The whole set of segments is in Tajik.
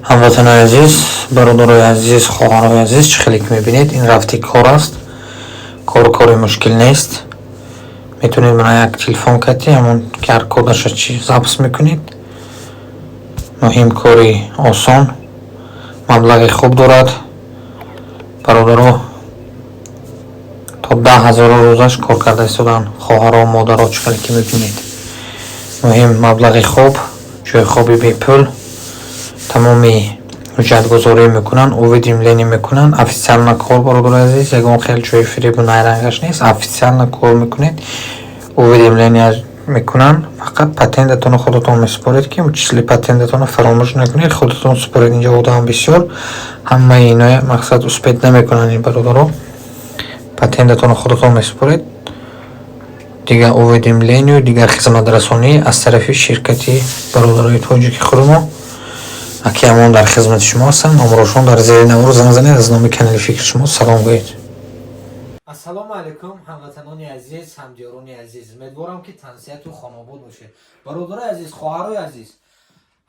Ҳамватанои азиз, бародарои азиз, хоҳарои азиз, чӣ хеле ки мебинед, ин рафти кор аст. Кор кори мушкил нест. Метавонед мана як телефон кати ҳамон QR кодаша чи запис мекунед. Муҳим кори осон, маблағи хуб дорад. Бародаро то 10 000 рӯзаш кор карда истодаанд. Хоҳаро, модаро, чӣ хеле ки мебинед. Муҳим маблағи хуб, ҷои хоби бепул, тамоми ҳуҷҷатгузорӣ мекунанд, уведомление мекунанд, официально кор, бародарои азиз, ягон хел ҷои фиребу найрангаш нест, официально кор мекунед, уведомление мекунанд, фақат патентатонро худатон месупоред, ки числи патентатонро фаромӯш накунед, худатон супоред. Инҷо одам бисёр, ҳамаи иноя мақсад успеть намекунанд ин бародаро. Патентатонро худатон месупоред. Дигар уведомлению, дигар хизматрасонӣ аз тарафи ширкати бародарои тоҷики худмо. Аки ҳамон дар хизмати шумо ҳастанд, номерошон дар зери навор, занг занед, аз номи канали фикри шумо салом гӯед. Ассалому алайкум, ҳамватанони азиз, ҳамдиёрони азиз. Умедворам, ки тансиҳату хонобод бошед. Бародарои азиз, хоҳарои азиз,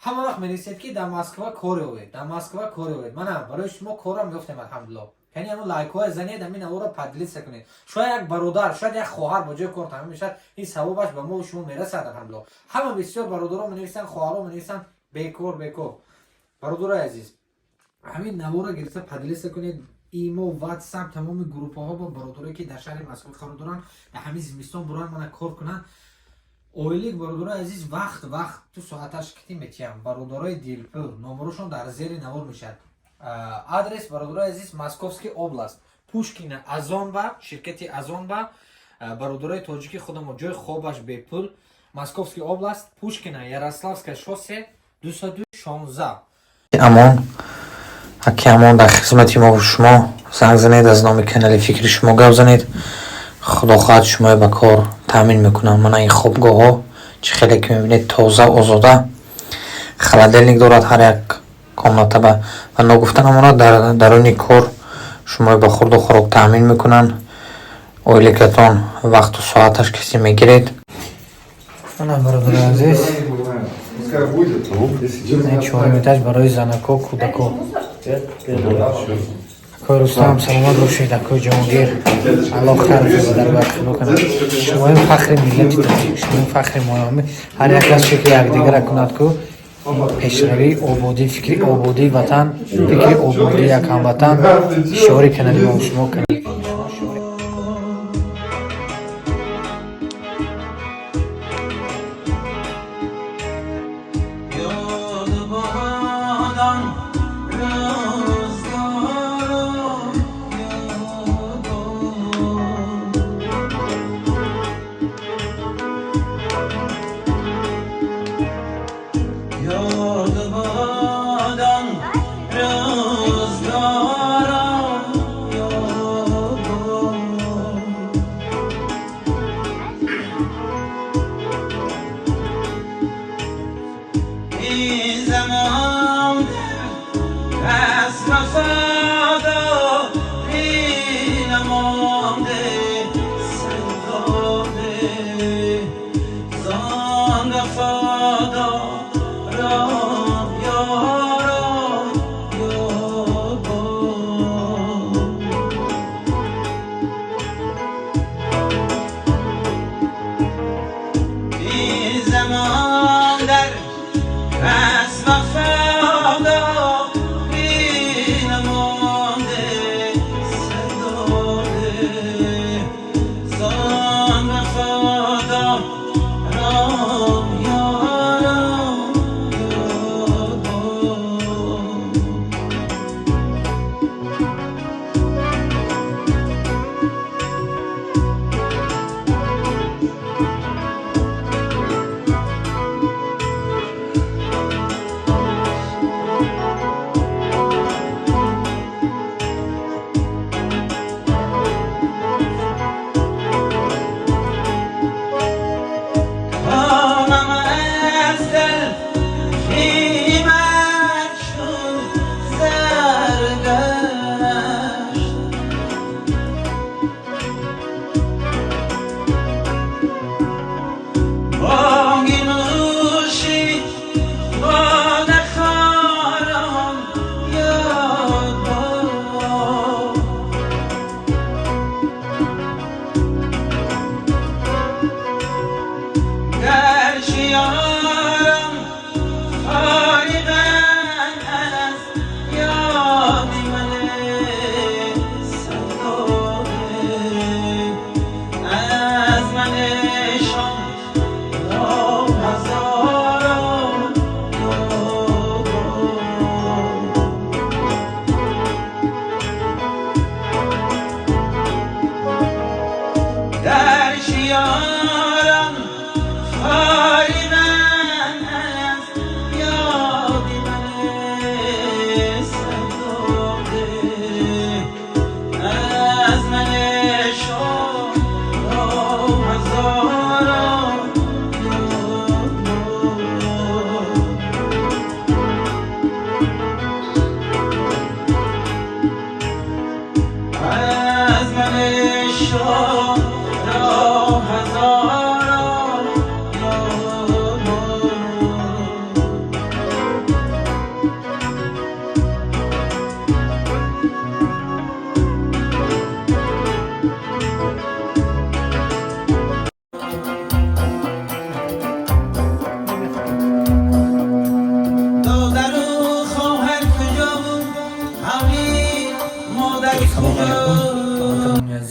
ҳама вақт менависед, ки дар Москва кор ёвед, дар Москва кор ёвед. Мана барои шумо корам ёфтем, алҳамдулилло. Яъне ҳамон лайкҳое занед, ҳамин наворро поделиться кунед. Шояд як бародар, шояд як хоҳар бо ҷои кор таъмин мешавад, ин савобаш ба мо шумо мерасад, алҳамдулилло. Ҳама бисёр бародаро менависанд, хоҳаро менависанд: бекор, бекор. Бародарои азиз, ҳамин наворро гирифта поделиться кунед, имо, ватсап, тамоми группаҳо бо бародарое, ки дар шаҳри Москва қарор доранд, дар ҳамин зимистон буранд, мана кор кунанд. Ойлик, бародарои азиз, вақт вақту соаташ кити метиҳам. Бародарои дилпур, номерошон дар зери навор мешавад. Адрес, бародарои азиз, Московский область, Пушкина, Озонба, ширкати Озонба, бародарои тоҷики худамо, ҷои хобаш бепул. Московский область, Пушкина, Ярославское шоссе, 216. Амон, аки амон дар хизмати мо шумо, занг занед, аз номи канали фикри шумо гап занед. Худо хоҳад, шуморо ба кор таъмин мекунам. Мана ин хобгоҳҳо, чӣ хеле ки мебинед, тоза, озода, холодильник дорад ҳар як комната ба ва ногуфта намонад, дар даруни кор шуморо ба хурду хӯрок таъмин мекунанд. Ойликатон вақту соаташ касе мегиред. Мана, бародари азиз, чорум этаж барои занако, кӯдако. Акои Рустам, саломат бошед, акои Ҷаҳонгир, Аллоҳ хайр ба дарбар худо кунад. Шумоем фахри миллати тоҷик, шумоем фахри моёми. Ҳар як кас фикри якдигара кунад ку пешравӣ, ободӣ, фикри ободии ватан, фикри ободии як ҳамватан, шиори канали мо шумо, канали фикри шумо, шиори Ёд бодам рӯзгорам, ёд. Ёд бодам рӯзгорам, ёд. Ин замон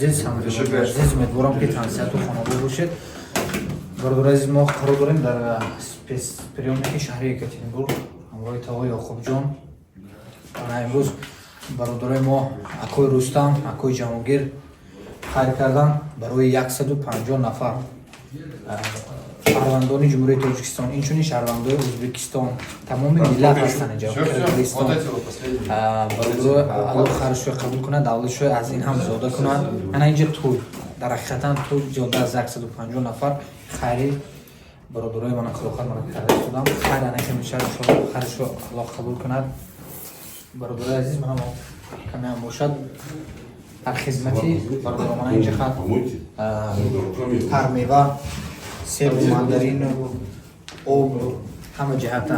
Азиз, ҳамдиёрони азиз, умедворам, ки тансиҳату хонобод бошед. Бародари азиз, мо қарор дорем дар спецприёмники шаҳри Екатеринбург ҳамроҳи тағои Ёқубҷон. Ана имрӯз бародарои мо, акои Рустам, акои Ҷаҳонгир, хайр кардан барои 150 нафар шаҳрвандони Ҷумҳурии Тоҷикистон, инчунин шаҳрвандои Ӯзбекистон, тамоми миллат ҳастанд инҷа, Қирғизистон. Бародарои, Аллоҳ хайршои қабул кунад, давлатшои аз ин ҳам зиёда кунад. Ана инҷа тӯй, дар ҳақиқатан тӯй, зиёда аз 150 нафар хайри бародарои мана худохар мана карда истодам. Хайр анака мешавад, иншоалло, хайршо Аллоҳ қабул кунад. Бародарои азиз, мана мо каме ҳам бошад дар хизмати бародарон. Мана инҷа хат тармева, себу мандарину об, ҳама ҷиҳата.